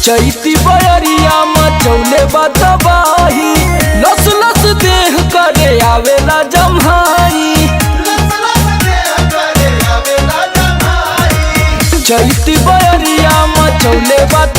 चैती बयरिया मचौले बतबाही, लस लस देह करे आवेला जम्हाई। चैती बयरिया मचौले बतबाही।